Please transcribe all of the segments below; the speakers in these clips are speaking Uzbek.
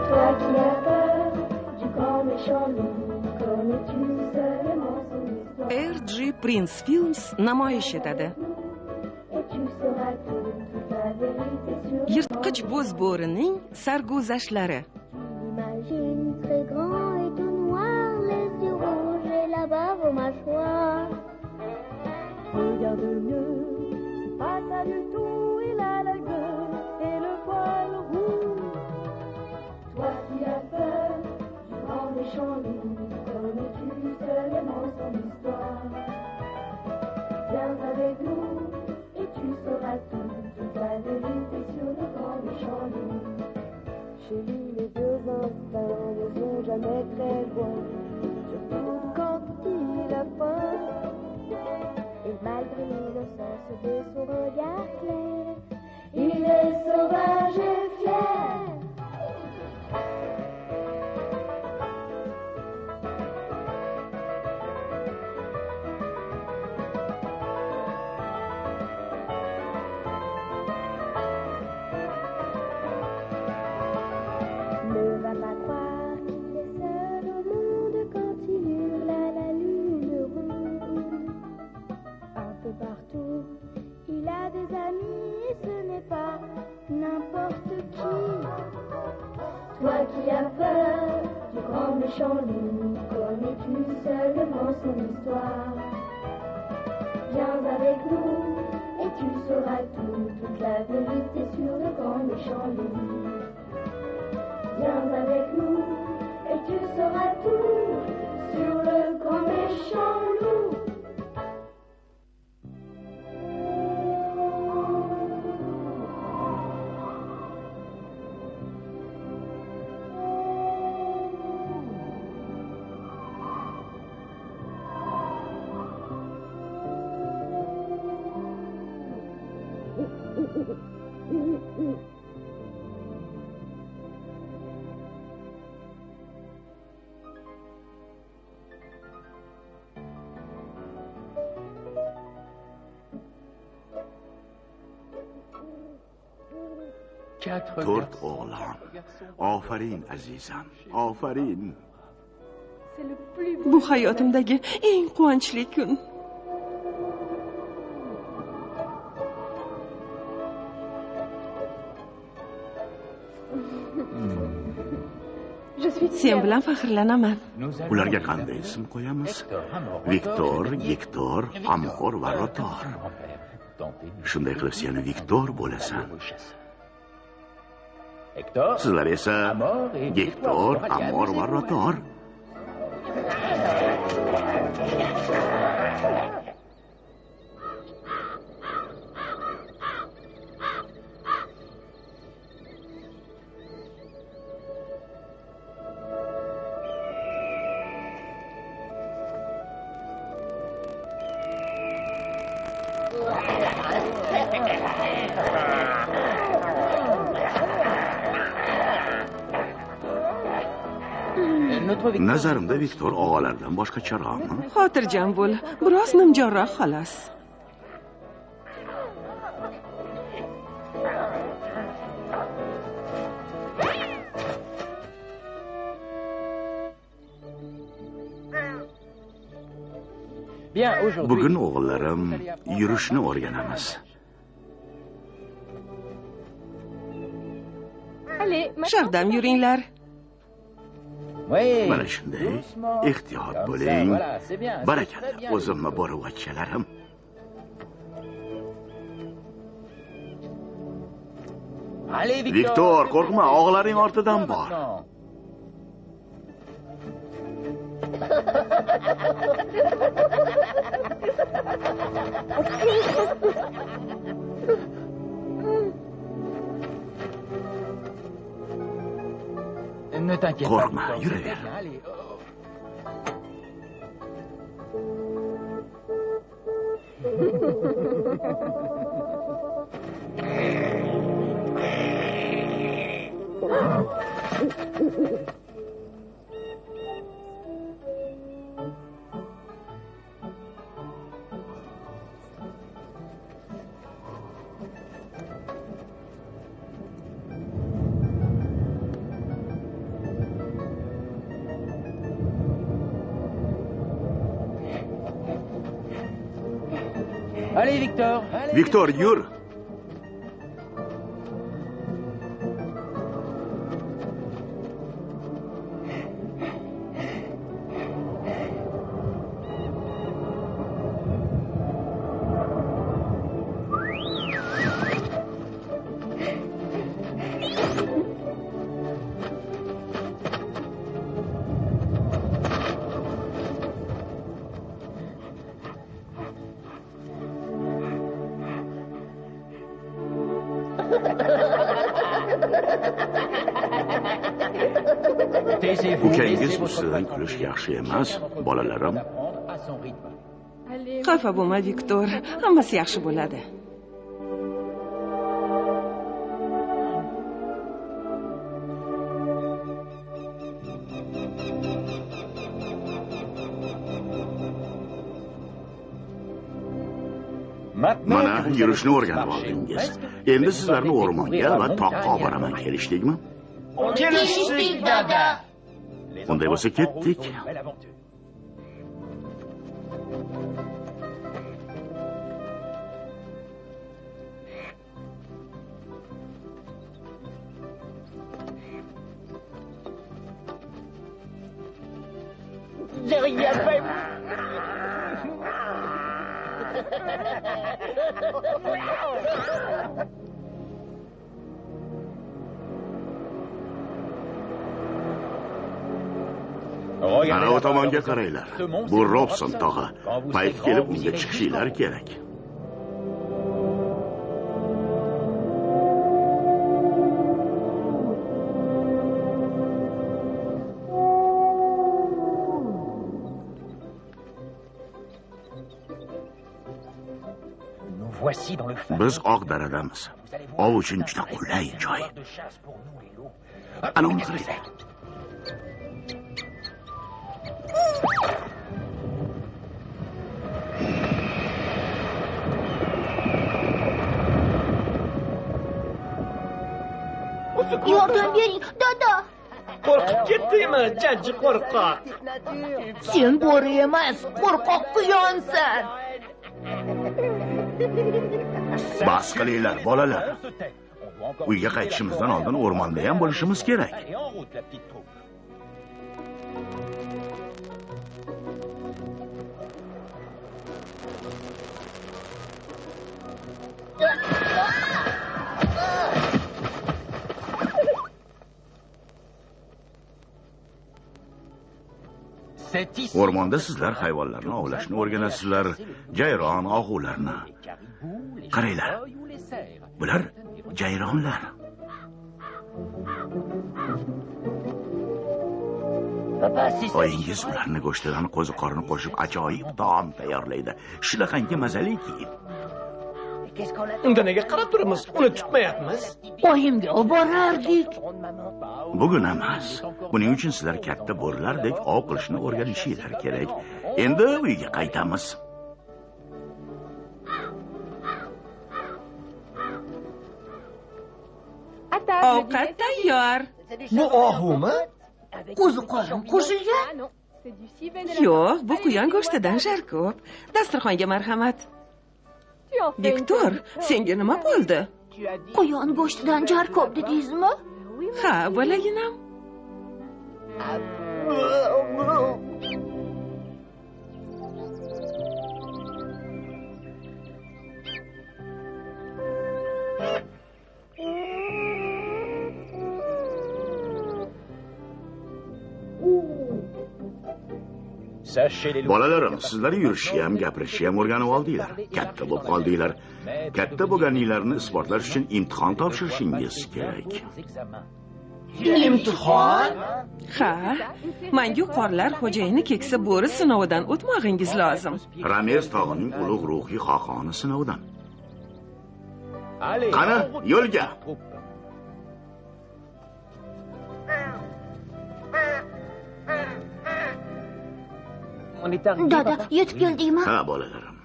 Toi qui as peur du grand méchant loup, connais-tu seulement son histoire? RG Prince Films namoyish etadi. Et tu sauras tout, toute la vérité sur le Yirtqich bo'z bo'rining sarguzashtlari. Tu l'imagines très grand et tout noir, les yeux rouges et la barbe aux mâchoires. Regarde mieux, c'est pas ça du tout, il a la gueule et le poil roux. Toi qui as peur du grand méchant loup, connais-tu seulement son histoire? Viens avec nous et tu sauras tout, toute la vérité sur le grand méchant loup. Chez lui, les deux instincts ne sont jamais très loin, surtout quand il a faim. Et malgré l'innocence de son regard clair, il est sauvage et fier. Ne va pas croire qu'il est seul au monde quand il hurle à la lune ronde. Un peu partout, il a des amis et ce n'est pas n'importe qui. Toi qui as peur du grand méchant loup, connais-tu seulement son histoire? Viens avec nous et tu sauras tout, toute la vérité sur le grand méchant loup. Viens avec nous et tu sauras tout sur le grand méchant loup. To'rt o'g'lon. Ofarin, azizam, ofarin. Bu hayotimdagi eng quvonchli kun. Sen bilan faxrlanaman. Ularga qanday ism qo'yamiz? Viktor, Gektor, Amor va Rotor. Shunday qilib sen Viktor bo'lasan. Sizlar esa Gektor, Amor va Rotor. Nazarimda Viktor og'alardan boshqacharoqmi? Xotirjam bo'l, biroz nimjonroq xolos. Bugun o'g'illarim yurishni o'rganamiz. Shardam yuringlar. Mana shunday, ehtiyot bo'ling. Barakalla, o'zimni bo'rivachchalarim. Viktor, qo'rqma, og'alaring ortidan bor. Qo'rqma, yuraver. Viktor, yur. Ukangiz ustidan kulish yaxshi emas, bolalarim. Xafa bo'lma, Viktor, hammasi yaxshi bo'ladi. Mana yurishni o'rganib oldingiz. Endi sizlarni o'rmonga va toqqa olib boraman, kelishdikmi? Kelishdik, dada. Unday bo'lsa ketdik. Mana u tomonga qaranglar. Bu Robson tog'i. Payti kelib unga chiqishinglar kerak. Biz oq daradamiz. Ov uchun juda qulay joy. Ana uni qaranglar. Yordam bering, dada. Qo'rqib ketdingmi, jajji qo'rqoq? Sen bo'ri emas, qo'rqoq quyonsan. Bas qilinglar, bolalar. Uyga qaytishimizdan oldin o'rmonda ham bo'lishimiz kerak. O'rmonda sizlar hayvonlarni ovlashni o'rganasizlar, jayron, og'ularni. Qaranglar. Bular jayronlar. Oyingiz ularni go'shtidan qo'ziqorin qo'shib ajoyib taom tayyorlaydi. Shunaqangi mazaliki. Unda nega qarab turibmiz? Uni tutmayapmiz. Oyimga olib borardik. Bugun emas. Buning uchun sizlar katta bo'rilardek ov qilishni o'rganishinglar kerak. Endi uyga qaytamiz. Ovqat tayyor. Bu ohumi? Qo'ziqorin qo'shilgan? Yo'q, bu quyon go'shtidan jarko'p. Dasturxonga marhamat. Viktor, senga nima bo'ldi? Quyon go'shtidan jarko'p dedingizmi? Ha, bolaginam. Bolalarim, sizlar yurishni ham, gapirishni ham o'rganib oldinglar. Katta bo'lib qoldinglar. Katta bo'lganinglarni isbotlash uchun imtihon topshirishingiz kerak. Imtihon? Ha, mangu qorlar xo'jayini keksa bo'ri sinovidan o'tmog'ingiz lozim. Ramez tog'ining ulug' ruhiy xoqoni sinovidan. Qani, yo'lga. Dada, yetib keldingmi? Ha, bolalarim.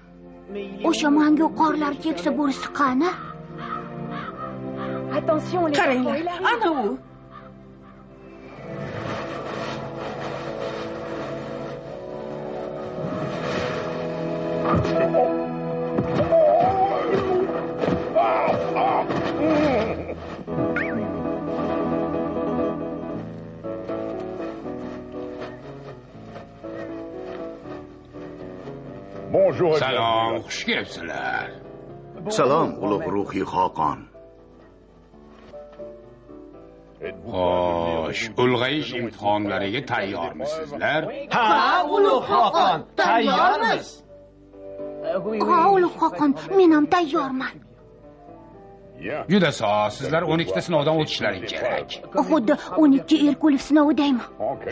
O'sha mangu qorlar keksa bo'risi qani? Qaranglar, ana u. Salom, xush kelibsizlar. Salom, ulug' ruhiy xoqon. Xo'sh, ulg'ayish imtihonlariga tayyormisizlar? Ha, ulug' xoqon, tayyormiz. Ha, ulug' xoqon, men ham tayyorman. Juda soz, sizlar 12 ta sinovdan o'tishlaring kerak. Xuddi 12 Erkulov sinovidaymi?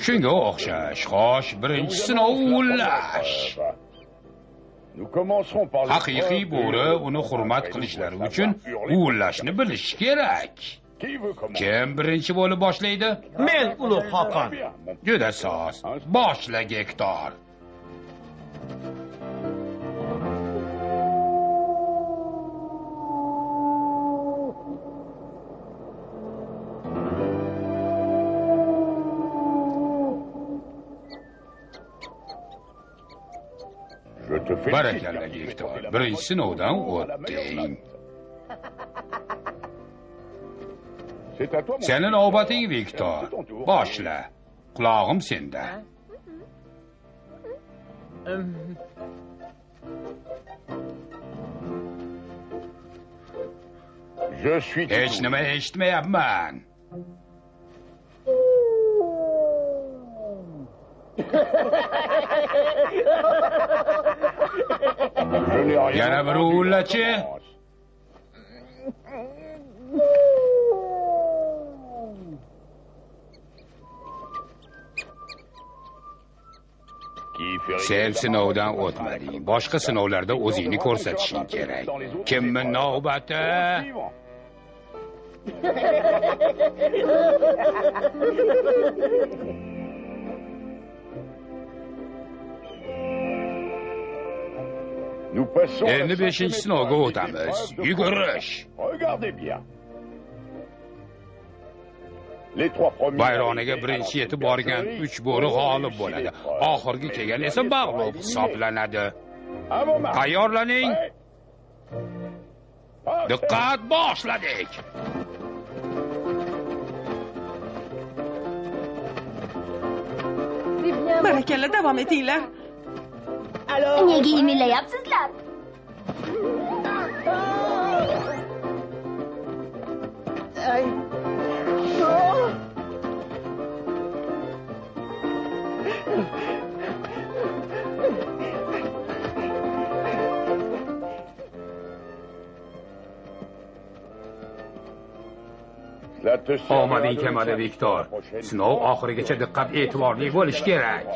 Shunga o'xshash. Xo'sh, birinchi sinov uvillash. Haqiqiy bo'ri uni hurmat qilishlari uchun uvillashni bilish kerak. Kim birinchi bo'lib boshlaydi? Men, ulug' xoqon. Juda soz. Boshla, Gektor. Barakalla, Gektor. Birinchi sinovdan o'tding. Seni navbating, Viktor. Boshla. Qulog'im senda. Hech nima eshitmayapman. Yana bir uvillachi. Sen sinovdan o'tmading. Boshqa sinovlarda o'zingni ko'rsatishing kerak. Kimning navbati? Endi 5-sinovga o'tamiz. Yugurish. Bayroniga birinchi yetib borgan 3 bo'ri g'olib bo'ladi. Oxirgi kelgan esa mag'lub hisoblanadi. Tayyorlaning. Diqqat, boshladik. Barakalla, davom etinglar. Nega imillayapsizlar? Omading kelmadi, Viktor. Sinov oxirigacha diqqat e'tiborli bo'lish kerak.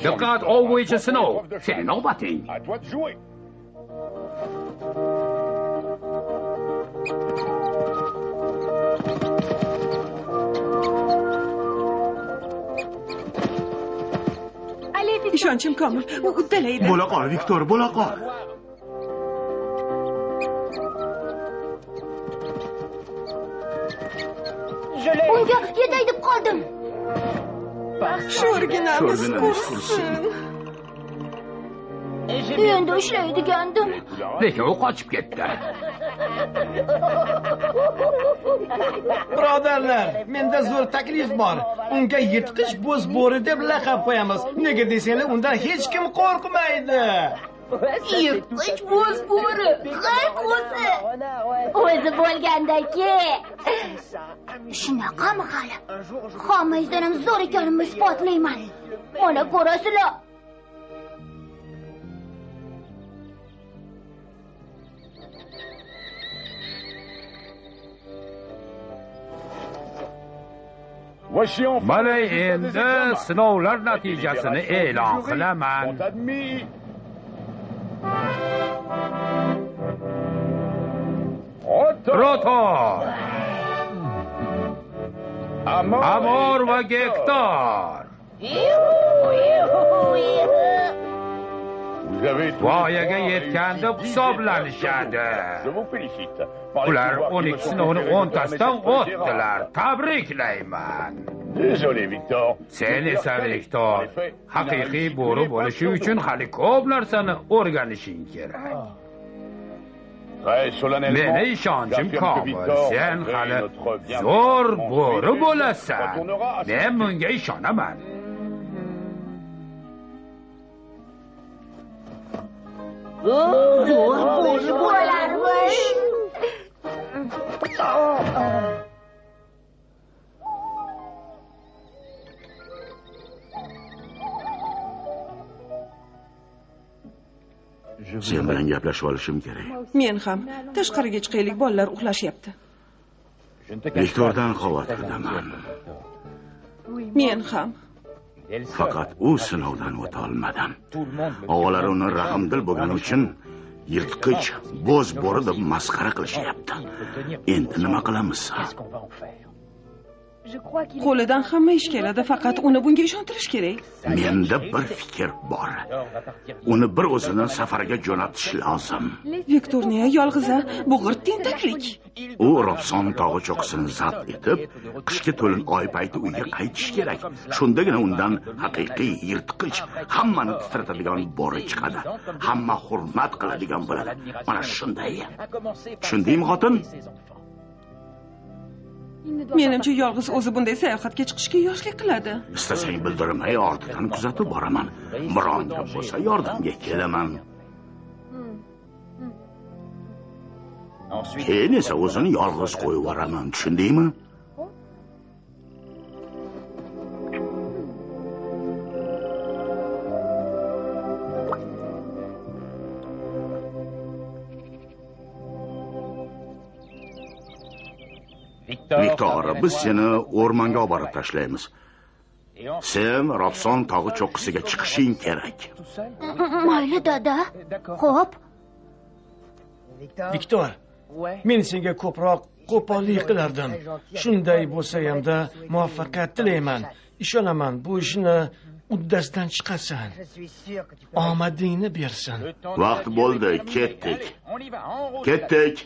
Diqqat, ov bo'yicha sinov. Seni navbating. Ishonchim komil, u uddalaydi. Bo'la qol, Viktor, bo'la qol. Unga yetay deb qoldim. Sho'rginamiz qursin. Endi ushlaydigandim. Lekin u qochib ketdi. Birodarlar, menda zo'r taklif bor. Unga yirtqich bo'z bo'ri deb laqab qo'yamiz. Nega desanglar, undan hech kim qo'rqmaydi. Yirtqich bo'z bo'ri, g'arq o'zi. O'zi bo'lgandaki. Shunaqami hali? Hammangizdan ham zo'r ekanimni isbotlayman. Mana ko'rasizlar. Mana endi sinovlar natijasini e'lon qilaman. Rotor, Amor va Gektor. Voyaga yetgan deb hisoblanishadi. Ular 12 sinovni 10 tasidan o'tdilar. Tabriklayman. Sen esa Viktor, haqiqiy bo'ri bo'lishi uchun hali ko'p narsani o'rganishing kerak. Meni ishonchim komil, sen hali zo'r bo'ri bo'lasan. Men bunga ishonaman. Zo'r bo'ri bo'larmish. Sen bilan gaplashib olishim kerak. Men ham. Tashqariga chiqaylik, bolalar uxlashyapti. Viktordan xavotirdaman. Men ham. Faqat u sinovdan o'ta olmadim. Og'alari uni rahmdil bo'lgani uchun yirtqich bo'z bo'ri deb masxara qilishyapti. Endi nima qilamiz? Qo'lidan hamma ish keladi, faqat uni bunga ishontirish kerak. Menda bir fikr bor. Uni bir o'zini safarga jo'natish lozim. Viktorni yolg'iz, bu g'irt tentaklik. U Robson tog'i cho'qqisini zabt etib, qishki to'lin oy payti uyga qaytish kerak. Shundagina undan haqiqiy yirtqich, hammani titratadigan bo'ri chiqadi. Hamma hurmat qiladigan bo'ladi. Mana shunday. Tushundingmi, xotin? Menimcha yolg'iz o'zi bunday sayohatga chiqishga yoshlik qiladi. Istasang bildirmay ortidan kuzatib boraman. Biron gap bo'lsa yordamga kelaman. Keyin esa o'zini yolg'iz qo'yib yuboraman, tushundingmi? Viktor, biz seni o'rmonga olib borib tashlaymiz. Sen Robson tog'i cho'qqisiga chiqishing kerak. Mayli, dada. Xo'p. Viktor, men senga ko'proq qo'pollik qilardim. Shunday bo'lsa hamda muvaffaqiyat tilayman. Ishonaman, bu ishni uddasidan chiqasan. Omadingni bersin. Vaqt bo'ldi, ketdik. Ketdik.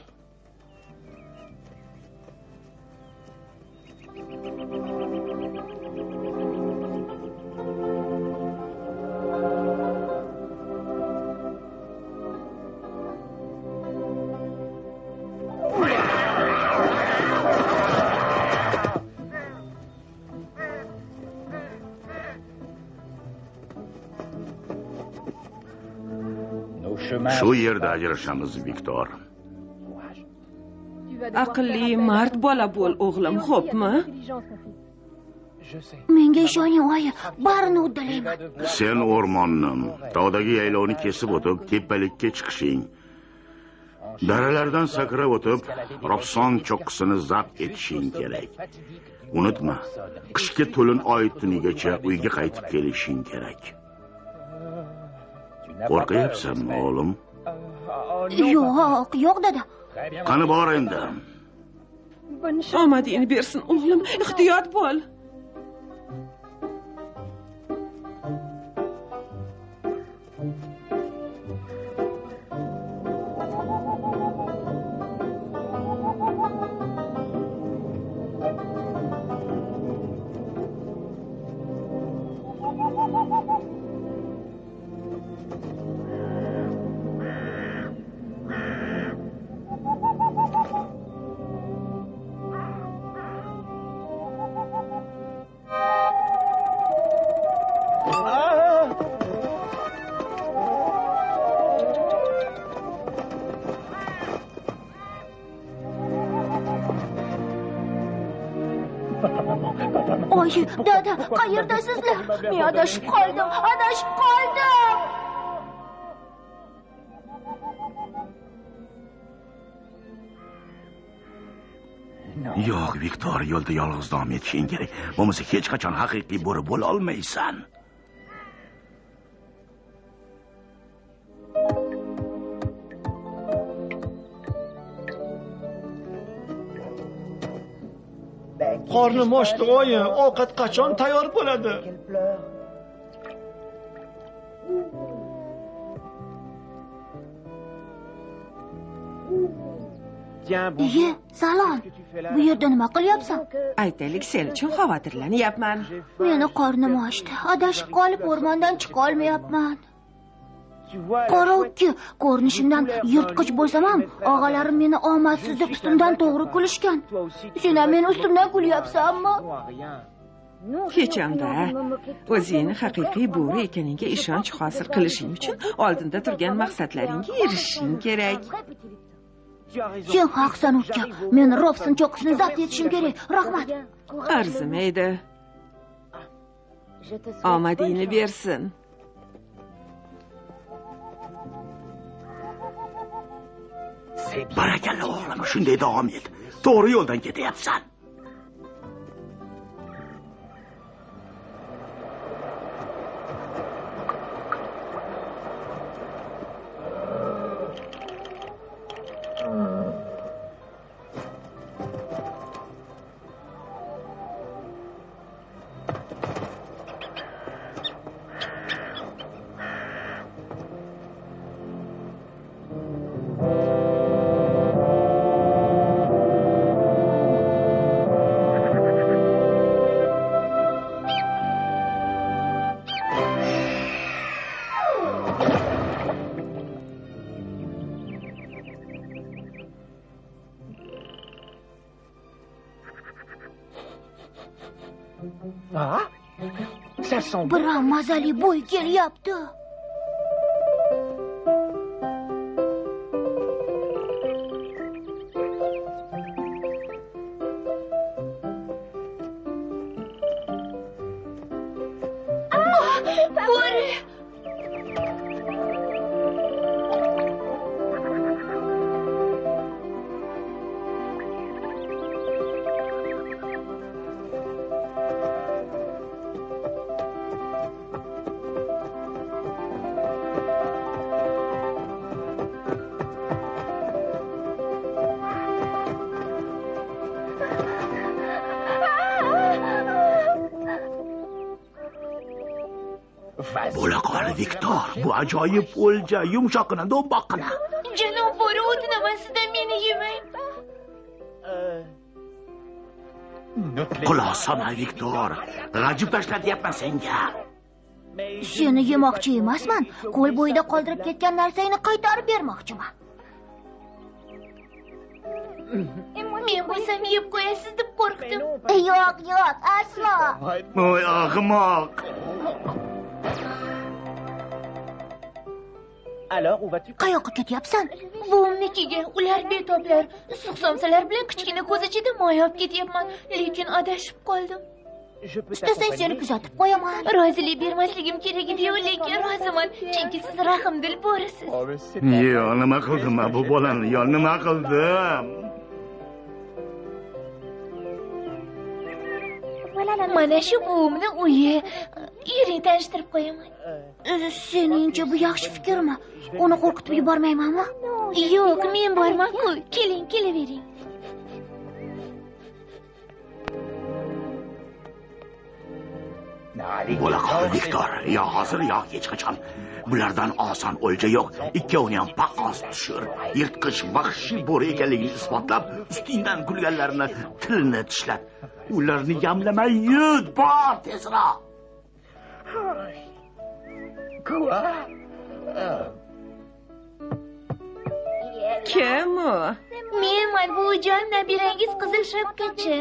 Shu yerda ajrashamiz, Viktor. Aqlli, mard bola bo'l, o'g'lim, xo'pmi? Menga ishoning, oyi, barini uddalayman. Sen o'rmonni, tog'dagi yaylovni kesib o'tib, tepalikka chiqishing. Daralardan sakrab o'tib, Robson cho'qqisini zabt etishing kerak. Unutma, qishki to'lin oy tunigacha uyga qaytib kelishing kerak. Qo'rqyapsanmi, o'g'lim? Yo'q, yo'q, dada. Qani bor endi? Omadingni bersin, o'g'lim, ehtiyot bo'l. Oy, dada, qayerdasizlar? Men adashib qoldim, adashib qoldim. Yo'q, Viktor, yo'lda yolg'iz davom etishing kerak. Bo'lmasa hech qachon haqiqiy bo'ri bo'la olmaysan. Qornim ochdi, oyi, ovqat qachon tayyor bo'ladi? Iye, salom. Bu yerda nima qilyapsan? Aytaylik, sen uchun xavotirlanyapman. Meni qornim ochdi. Adashib qolib o'rmondan chiqa olmayapman. Qora ukki, ko'rinishimdan yirtqich bo'lsam ham, og'alarim meni omadsiz deb ustimdan to'g'ri kulishgan. Sen ham meni ustimdan kulyapsanmi? Hechamda o'zingni haqiqiy bo'ri ekaningga ishonch hosil qilishing uchun oldinda turgan maqsadlaringga erishishing kerak. Sen haqsan uka. Men Robson cho'qqisini zabt etishim kerak. Rahmat. Arzimaydi. Omadingni bersin. Barakalla o'g'lim, shunday davom et. To'g'ri yo'ldan ketyapsan. Bir mazali bo'y kelyapti. Bo'ri! Bo'la qol, Viktor, bu ajoyib o'lja, yumshoqqina, do'mboqqina. Janob bo'ri, o'tinaman, sizdan meni yemang. Quloq solma, Viktor. G'ajib tashlatyapman senga. Seni yemoqchi emasman. Ko'l bo'yida qoldirib ketgan narsangni qaytarib bermoqchiman. Men bo'lsam yeb qo'yasiz deb qo'rqdim. Yo'q, yo'q, aslo. Voy ahmoq. Qayoqqa ketyapsan? Buvimnikiga, ular betoblar. Issiq somsalar bilan kichkina ko'zachada moy olib ketyapman, lekin adashib qoldim. Istasang seni kuzatib qo'yaman. Rozilik bermasligim kerak edi-yu, lekin roziman, chunki siz rahmdil bo'risiz. Yo, nima qildim bu bolani? Yo, nima qildim? Mana shu buvimni uyi. Yuring, tanishtirib qo'yaman. Seningcha bu yaxshi fikrmi? Uni qo'rqitib yubormaymanmi? Yo'q, men borman-ku. Keling, kelavering. Bo'la qol, Viktor. Yo hozir, yo hech qachon. Bulardan oson o'lja yo'q. Ikkovini ham paqqos tushir. Yirtqich vahshiy bo'ri ekanligini isbotlab, ustingdan kulganlarni tilini tishlat. Ularni yamlamay yut, bor tezroq. Kim u? Menman, buvijon, nabirangiz Qizil shapkachi.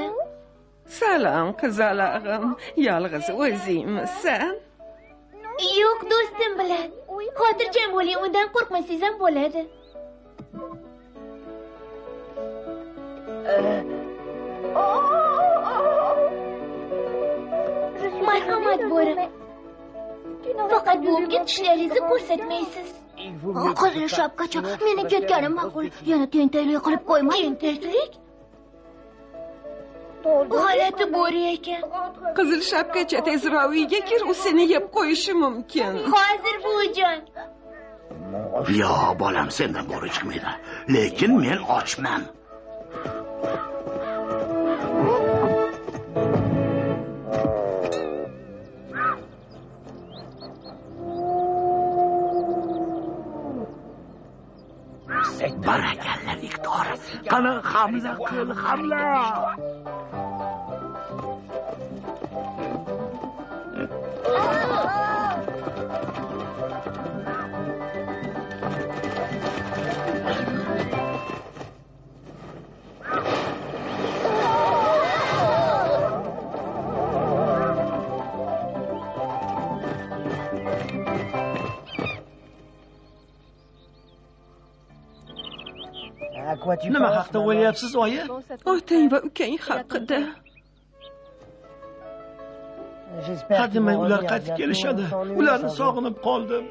Salom, qizalog'im. Yolg'iz o'zingmisan? Yo'q, do'stim bilan. Xotirjam bo'ling, undan qo'rqmasangiz ham bo'ladi. Marhamat, bo'ri. Faqat buvimga tishlaringizni ko'rsatmaysiz. Qizil shapkacha, meni ketganim ma'qul. Yana tentaklik qilib qo'ymang. Tentaklik? G'alati bo'ri ekan. Qizil shapkacha, tezroq uyga kir, u seni yeb qo'yishi mumkin. Hozir, buvijon. Yo, bolam, sendan bo'ri chiqmaydi. Lekin men ochman. Barakalla, Viktor. Qani, hamla qil, hamla. Nima haqda o'ylayapsiz, oyi? Otang va ukang haqida. Hademay ular qaytib kelishadi. Ularni sog'inib qoldim.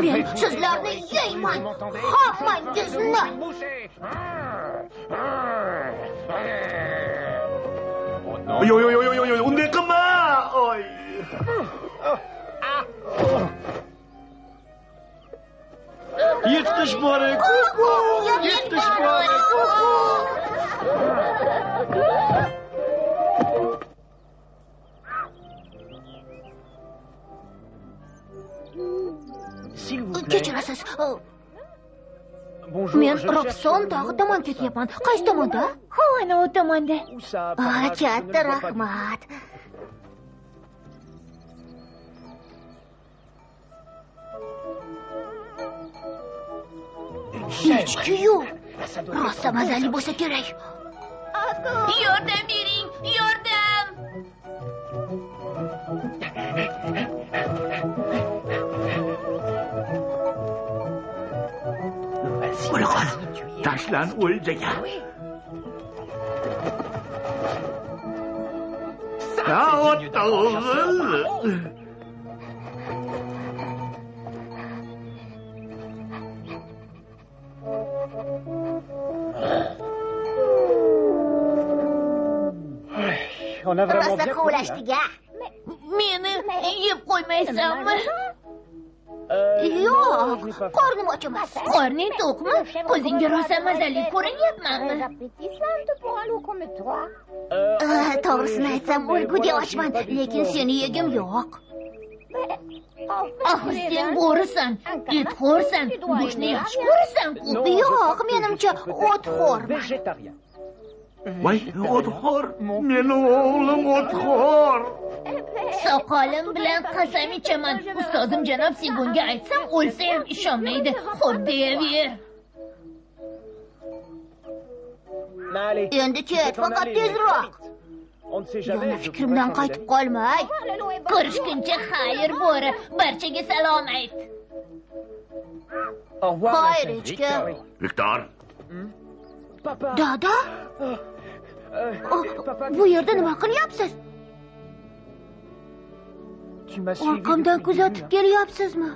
Men sizlarni yeyman, hammangizni. Yo'q, yo'q, yo'q, yo'q, yo'q, unday qilma. Oy. Yirtqich bo'ri, kuku, yirtqich bo'ri, kuku. Kechirasiz. Men Robson tog'i tomon ketyapman. Qaysi tomonda? Ha, ana u tomonda. Katta rahmat. Echki yo'q. Rosa mazali bo'lsa kerak. Yordam bering, yordam! Bo'la qol. Tashlan o'ljaga. Rosa quvlashdik-a. Meni yeb qo'ymaysanmi? Yo'q, qornim och emas. Qorning to'qmi? Ko'zingga rosa mazali ko'rinyapmanmi? To'g'risini aytsam, o'lgudek ochman, lekin seni yegim yo'q. Axir sen bo'risan, etxo'rsan, go'shtni yaxshi ko'rasan-ku. Yo'q, menimcha o'txo'rman. Voy, o'txo'r, meni o'g'lim o'txo'r. Soqolim bilan qasam ichaman. Ustozim janob Sigunga aytsam, o'lsa ham ishonmaydi. Xo'p deyaver. Endi ket, faqat tezroq. Yana fikrimdan qaytib qolmay. Ko'rishguncha xayr, bo'ri. Barchaga salom ayt. Xayr, echki. Viktor. Dada? Bu yerda nima qilyapsiz? Orqamdan kuzatib kelyapsizmi?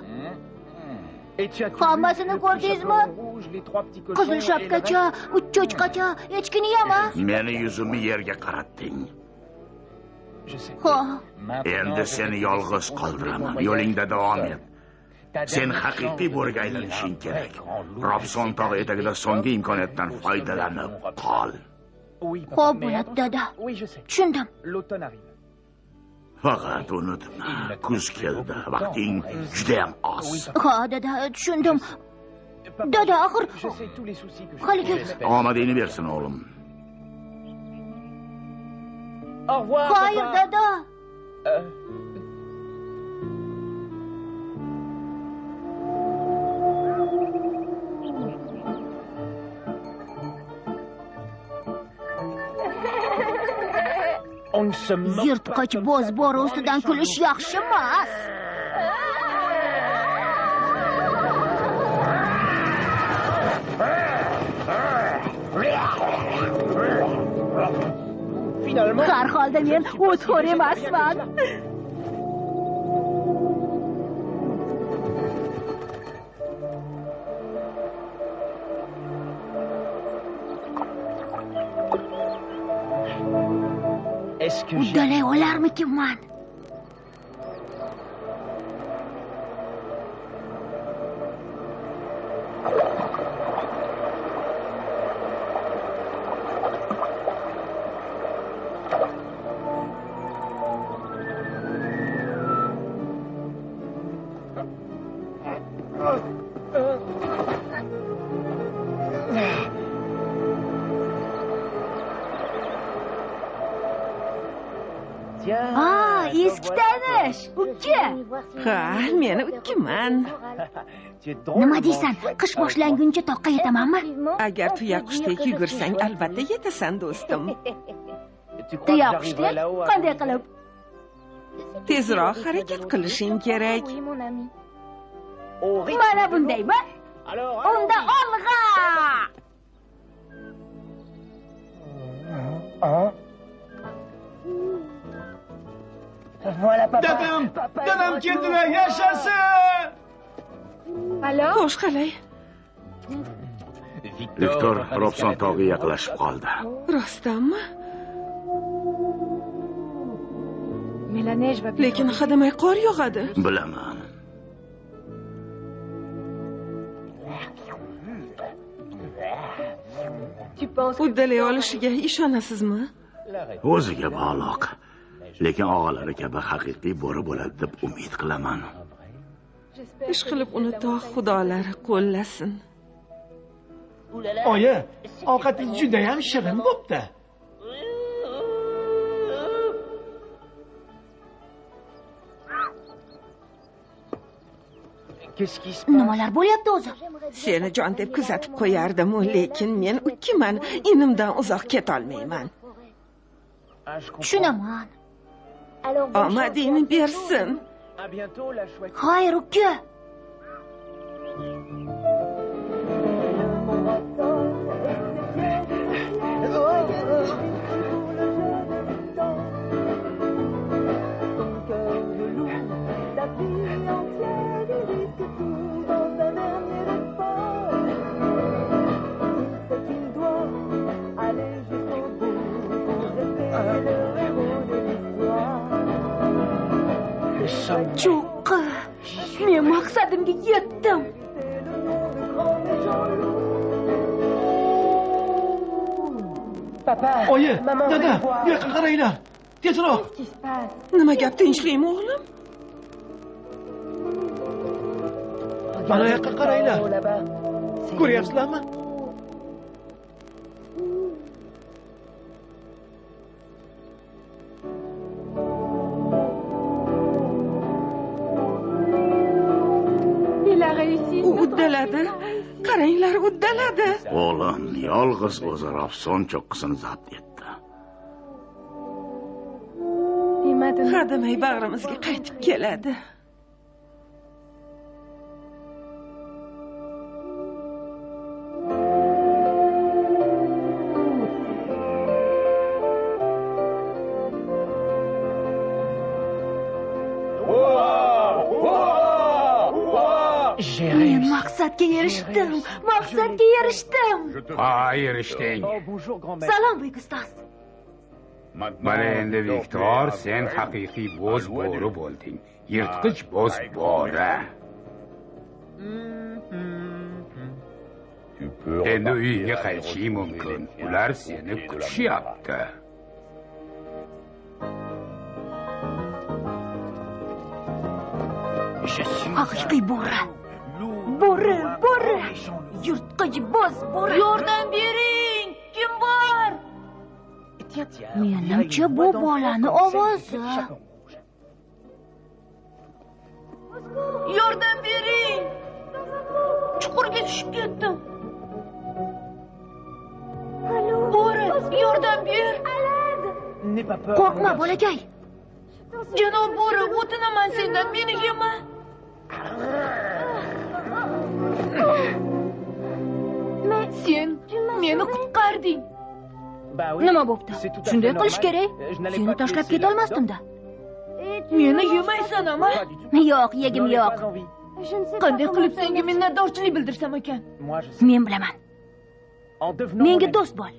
Hammasini ko'rdingizmi? Qizil shapkacha, uch cho'chqacha, echkiniyam-a? Meni yuzimni yerga qaratding. Ha. Endi seni yolg'iz qoldiraman. Yo'lingda davom et. Sen haqiqiy bo'riga aylanishing kerak. Robson tog'i etagida so'nggi imkoniyatdan foydalanib qol. Xo'p bo'ladi, dada. Tushundim. Faqat unutma, kuz keldi, vaqting juda ham oz. Ha, dada, tushundim. Dada, axir haligi omadingni bersin, o'g'lim. Xayr, dada. Yirtqich bo'z bo'ri ustidan kulish yaxshi emas. Har holda men o'txo'r emasman. Uddalay olarmikinman? Eski tanish, ukka. Ha, meni ukkiman. Nima deysan, qish boshlanguncha toqqa yetamanmi? Agar tuyaqushdek yugursang, albatta yetasan, do'stim. Tuyaqushdek? Qanday qilib? Tezroq harakat qilishing kerak. Mana bundaymi? Unda olg'a! Dadam, dadam keldilar, yashasin! Xo'sh, qalay? Viktor Robson tog'iga yaqinlashib qoldi. Rostdanmi? Lekin hadamay qor yog'adi. Bilaman. Uddalay olishiga ishonasizmi? O'ziga bog'liq. Lekin og'alari kabi haqiqiy bo'ri bo'ladi deb umid qilaman. Ish qilib uni tog' xudolari qo'llasin. Oyi, ovqatingiz juda ham shirin bo'pti. Nimalar bo'lyapti o'zi? Seni jon deb kuzatib qo'yardim, lekin men ukkiman, inimdan uzoq ketolmayman. Tushunaman. Omadingni bersin. Xayr, uka. Cho'qqi, men maqsadimga yetdim. Oyi, dada, bu yoqqa qaranglar. Tezroq. Nima gap, tinchlikmi o'g'lim? Mana yoqqa qaranglar. Ko'ryapsizlarmi? U uddaladi. Qaranglar, uddaladi. O'g'lim yolg'iz o'zi Robson cho'qqisini zabt etdi. Hadamay bag'rimizga qaytib keladi. Men maqsadga erishdim, maqsadga erishdim. Ha, erishding. Salom, buyuk ustoz. Mana endi Viktor, sen haqiqiy bo'z bo'ri bo'lding. Yirtqich bo'z bo'ri. Endi uyingga qaytishing mumkin. Ular seni kutishyapti. Haqiqiy bo'ri. Bo'ri, bo'ri. Yirtqich bo'z bo'ri. Yordam bering! Kim bor? Menimcha bu bolani ovozi. Yordam bering! Chuqurga tushib ketdim. Bo'ri, yordam ber! Qo'rqma, bolakay. Janob bo'ri, o'tinaman sendan, meni yema. Sen meni qutqarding. Nima bo'pti? Shunday qilish kerak. Seni tashlab ketolmasdim-da. Meni yemaysan ama? Yo'q, yegim yo'q. Qanday qilib senga minnatdorchilik bildirsam ekan? Men bilaman. Menga do'st bo'l.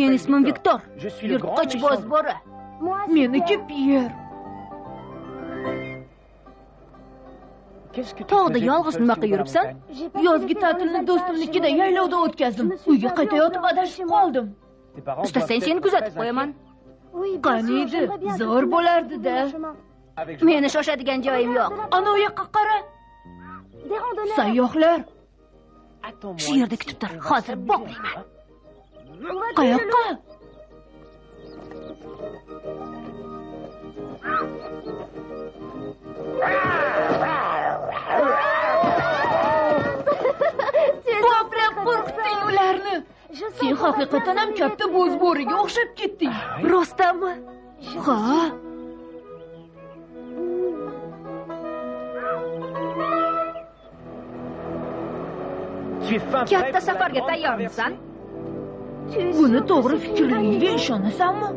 Men ismim Viktor. Yirtqich bo'z bo'ri. Meniki Pyer. Tog'da yolg'iz nima qilib yuribsan? Yozgi ta'tilni do'stimnikida yaylovda o'tkazdim. Uyga qaytayotib adashib qoldim. Istasang seni kuzatib qo'yaman. Qaniydi, zo'r bo'lardi-da. Meni shoshadigan joyim yo'q. Ana u yoqqa qara. Sayyohlar. Shu yerda kutib tur, hozir boqlayman. Qayoqqa? Boplab qo'rqitding ularni. Sen haqiqatan ham katta bo'zbo'riga o'xshab ketding. Rostdanmi? Ha. Katta safarga tayyormisan? Buni to'g'ri fikrligiga ishonasanmi?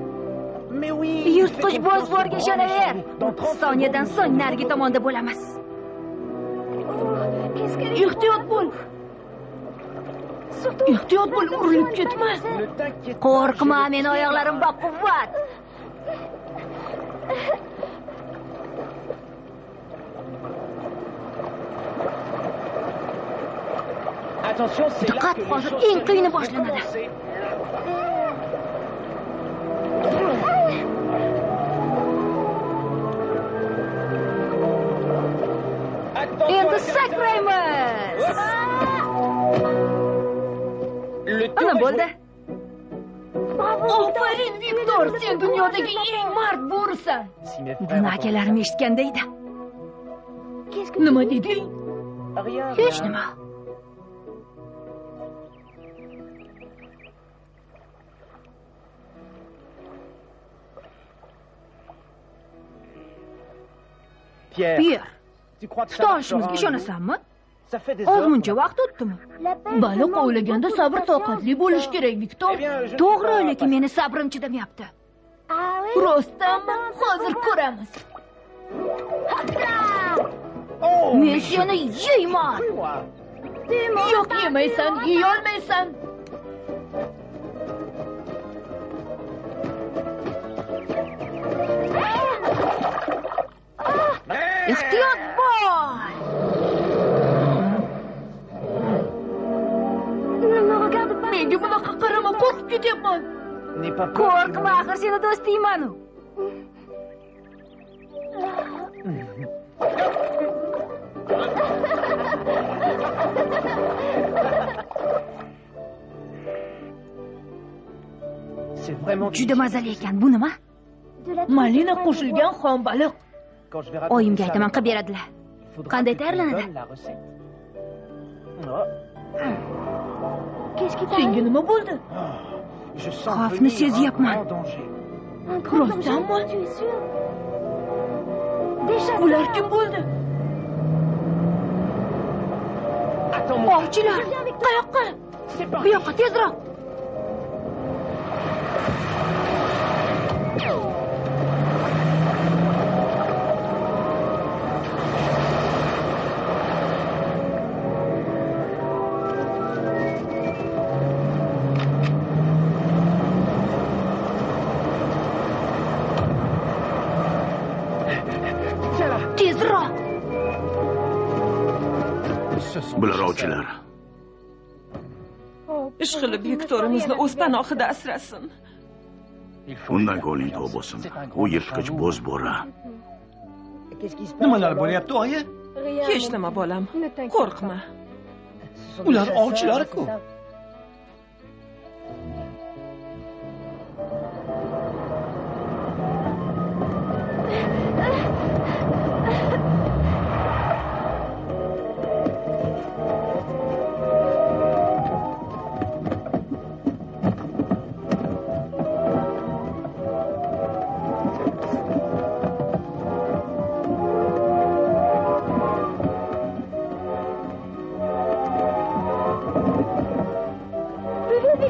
Yirtqich bo'zbo'riga ishonaver. 30 soniyadan so'ng narigi tomonda bo'lamiz. Ehtiyot bo'l. Ehtiyot bo'l, urilib ketma. Qo'rqma, meni oyoqlarim baquvvat. Diqqat, hozir eng qiyini boshlanadi. Endi sakraymiz. Ana bo'ldi. Ofarin, Viktor, sen dunyodagi eng mard bo'risan. Buni akalarim eshitganda edi. Nima deding? Hech nima. Pyer, tuta olishimizga ishonasanmi? Ozmuncha vaqt o'tdimi? Baliq ovlaganda sabr toqatli bo'lish kerak, Viktor. To'g'ri, lekin meni sabrim chidamayapti. Rostdanmi? Hozir ko'ramiz. Men seni yeyman. Yo'q, yemaysan, yeyolmaysan. Ehtiyot bo'l. Menga bunaqa qarama, qo'rqib ketyapman. Qo'rqma, axir seni do'stingman-u. Juda mazali ekan, bu nima? Malina qo'shilgan xom baliq. Oyimga aytaman, qilib beradilar. Qanday tayyorlanadi? Senga nima bo'ldi? Xavfni sezyapman. Rostdanmi? Ular kim bo'ldi? Ovchilar, qayoqqa? Bu yoqqa tezroq. Tezroq. Bular ovchilar. Ishqilib Viktorimizni o'z panohida asrasin. Undan ko'ngling to'q bo'lsin. U yirtqich bo'zbo'ri. Nimalar bo'lyapti, oyi? Hech nima, bolam. Qo'rqma. Ular ovchilar-ku.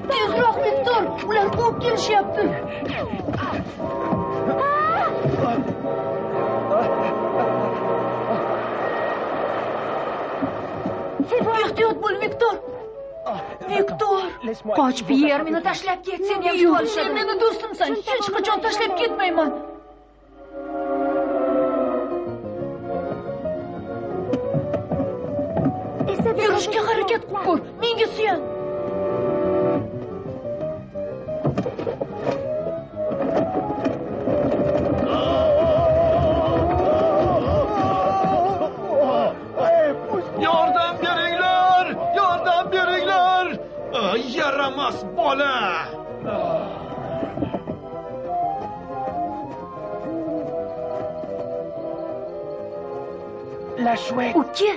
Tezroq, Viktor, ular quvib kelishyapti. Ehtiyot bo'l, Viktor. Viktor! Qoch, Pyer, meni tashlab ket, seni ham Yo'q, olishadi. sen meni do'stimsan. Hech qachon tashlab ketmayman. Yurishga harakat qilib ko'r. Menga suyan. Yordam beringlar! Yordam beringlar! Yaramas bola! Uka,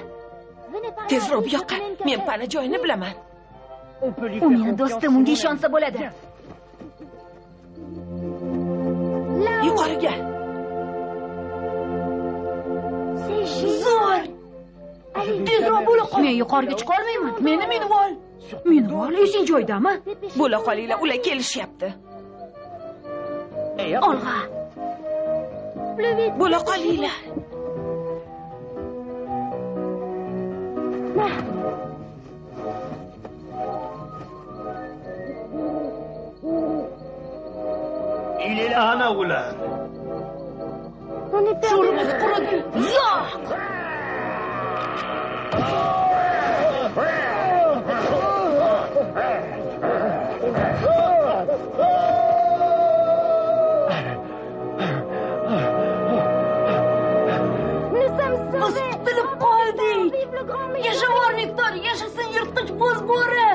Tezroq bu yoqqa. Men pana joyini bilaman. u meni do'stim, unga ishonsa bo'ladi. Yuqoriga. Zo'r! Tezroq bo'la qol. Men yuqoriga chiqa olmayman. Meni minib ol. Minib ol, esing joyidami? Bo'la qolinglar, ular kelishyapti. Olg'a. Bo'la qolinglar. Ana ular. Sho'rimiz quridi. Yo'q! Biz qutulib qoldik. Yashavor Viktor, yashasin yirtqich bo'z bo'ri.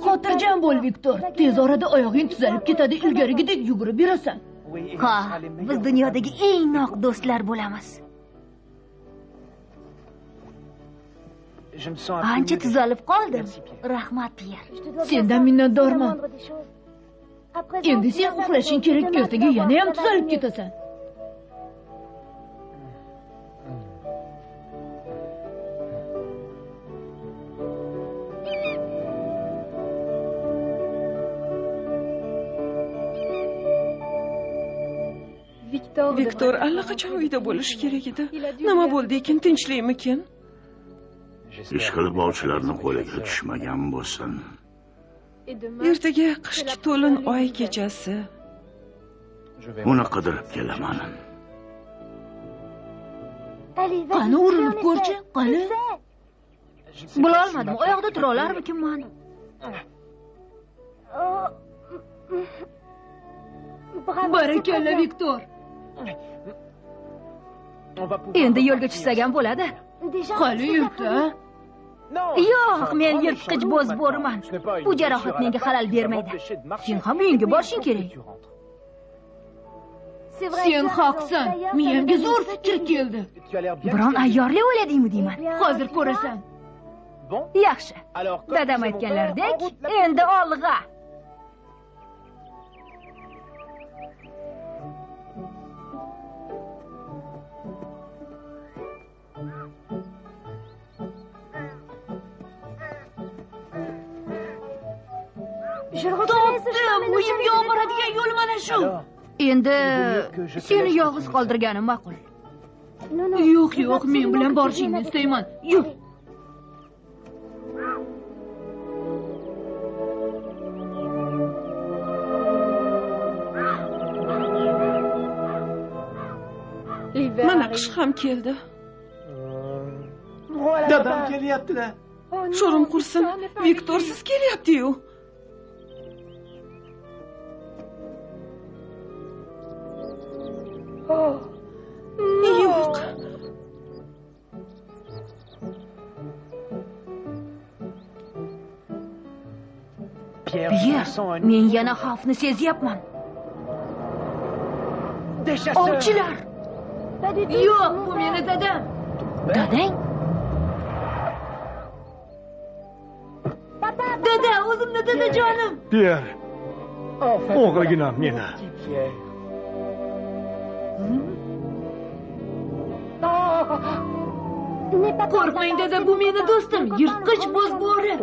Xotirjam bo'l, Viktor. Tez orada oyog'ing tuzalib ketadi, ilgarigidek yugurib yurasan. Ha, biz dunyodagi eng noq do'stlar bo'lamiz. Ancha tuzalib qoldim. Rahmat, Pyer. Sendan minnatdorman. Endi sen uxlashing kerak, ertaga yana ham tuzalib ketasan. Viktor allaqachon uyda bo'lishi kerak edi. Nima bo'ldi ekan, tinchlikmikin? Ishqilib ovchilarni qo'liga tushmagan bo'lsin. Ertaga qishki to'lin oy kechasi. Uni qidirib kelaman. Qani urinib ko'rchi, qani? Bilolmadim, oyoqda tura olarmikinman? Barakalla, Viktor. Endi yo'lga tushsak ham bo'ladi. Hali erta. Yo'q, men yirtqich bo'z bo'riman. Bu jarohat menga xalal bermaydi. Sen ham uyingga borishing kerak. Sen haqsan. Miyamga zo'r fikr keldi. Biron ayyorlik o'yladingmi deyman. Hozir ko'rasan. Yaxshi. Dadam aytganlaridek, endi olg'a. Topdim, uyimga olib boradigan yo'l mana shu. Endi seni yolg'iz qoldirganim ma'qul. Yo'q, yo'q, men bilan borishingni istayman. Yur. Mana qish ham keldi. Dadam kelyaptilar. Sho'rim qursin, Viktorsiz kelyapti-yu. Yo'q. Pyer, men yana xavfni sezyapman. Ovchilar! Yo'q, bu meni dadam. Dadang? Dada, o'zimni dadajonim. Pyer, o'g'ilginam meni. Qo'rqmang dada, bu meni do'stim, yirtqich bo'z bo'ri.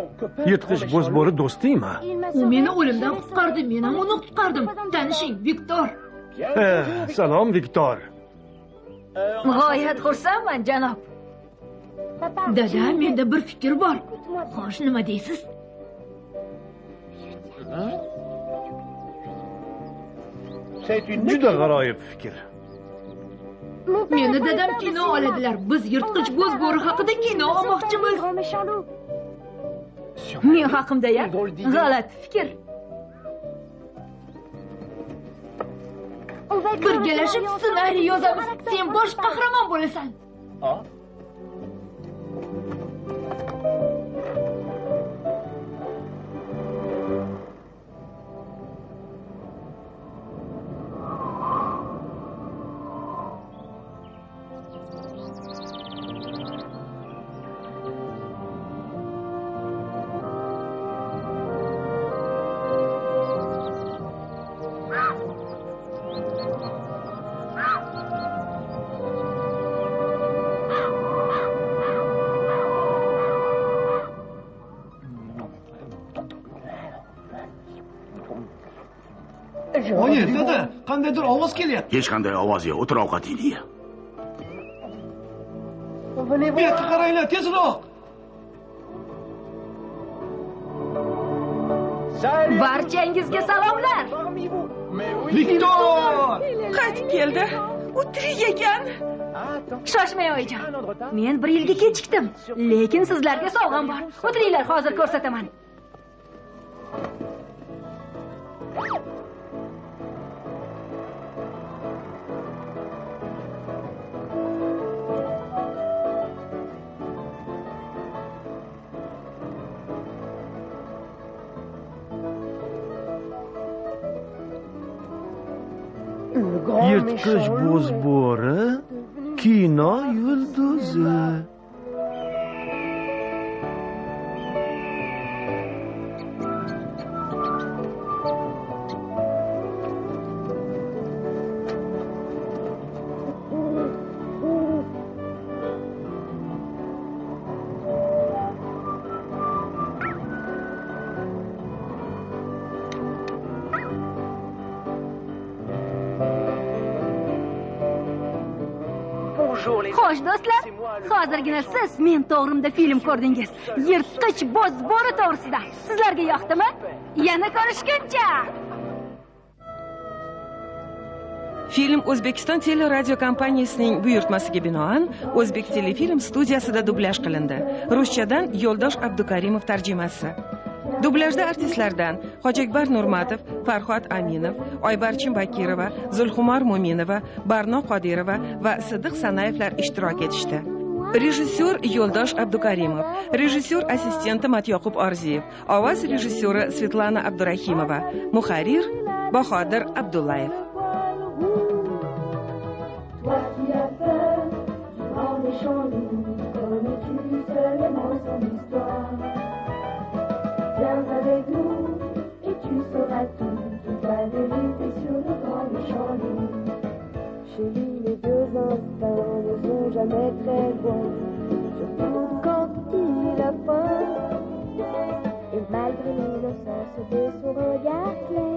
Yirtqich bo'z bo'ri do'stingmi? U meni o'limdan qutqardi, men ham uni qutqardim. Tanishing, Viktor. Salom, Viktor. G'oyat xursandman, janob. Dada, menda bir fikr bor. Xo'sh, nima deysiz? Juda g'aroyib fikr. Meni dadam kino oladilar. Biz yirtqich bo'z bo'ri haqida kino olmoqchimiz. Men haqimda-ya? G'alati fikr. Birgalashib ssenariy yozamiz. Sen bosh qahramon bo'lasan. Oyi, dada, qandaydir ovoz kelyapti. Hech qanday ovoz yo'q. O'tir, ovqatingni ye. Bu yoqqa qaranglar, tezroq. Barchangizga salomlar. Viktor! Qaytib keldi. U tirik ekan. Shoshmang oyijon. Men bir yilga kechikdim, lekin sizlarga sovg'am bor. O'tiringlar, hozir ko'rsataman. Yirtqich bo'z bo'ri kino yulduzi. Xo'sh do'stlar, hozirgina siz men to'g'rimda film ko'rdingiz. Yirtqich bo'z bo'ri to'g'risida. Sizlarga yoqdimi? Yana ko'rishguncha. Film O'zbekiston teleradiokompaniyasining buyurtmasiga binoan O'zbek telefilm studiyasida dublyaj qilindi. Ruschadan Yo'ldosh Abdukarimov tarjimasi. Dublyajda artistlardan Hojiakbar Nurmatov, Farhod Aminov, Oybarchin Bakirova, Zulxumor Mo'minova, Barno Qodirova va Sidiq Sanayevlar ishtirok etishdi. Rejissyor Yo'ldosh Abdukarimov, rejissyor assistenti Matyoqub Orziyev, ovoz rejissyori Svetlana Abdurahimova, muharrir Bahodir Abdullayev. Viens avec nous et tu sauras tout, toute la vérité sur le grand méchant loup. Chez lui, les deux instincts ne sont jamais très loin, surtout quand il a faim. Et malgré l'innocence de son regard clair,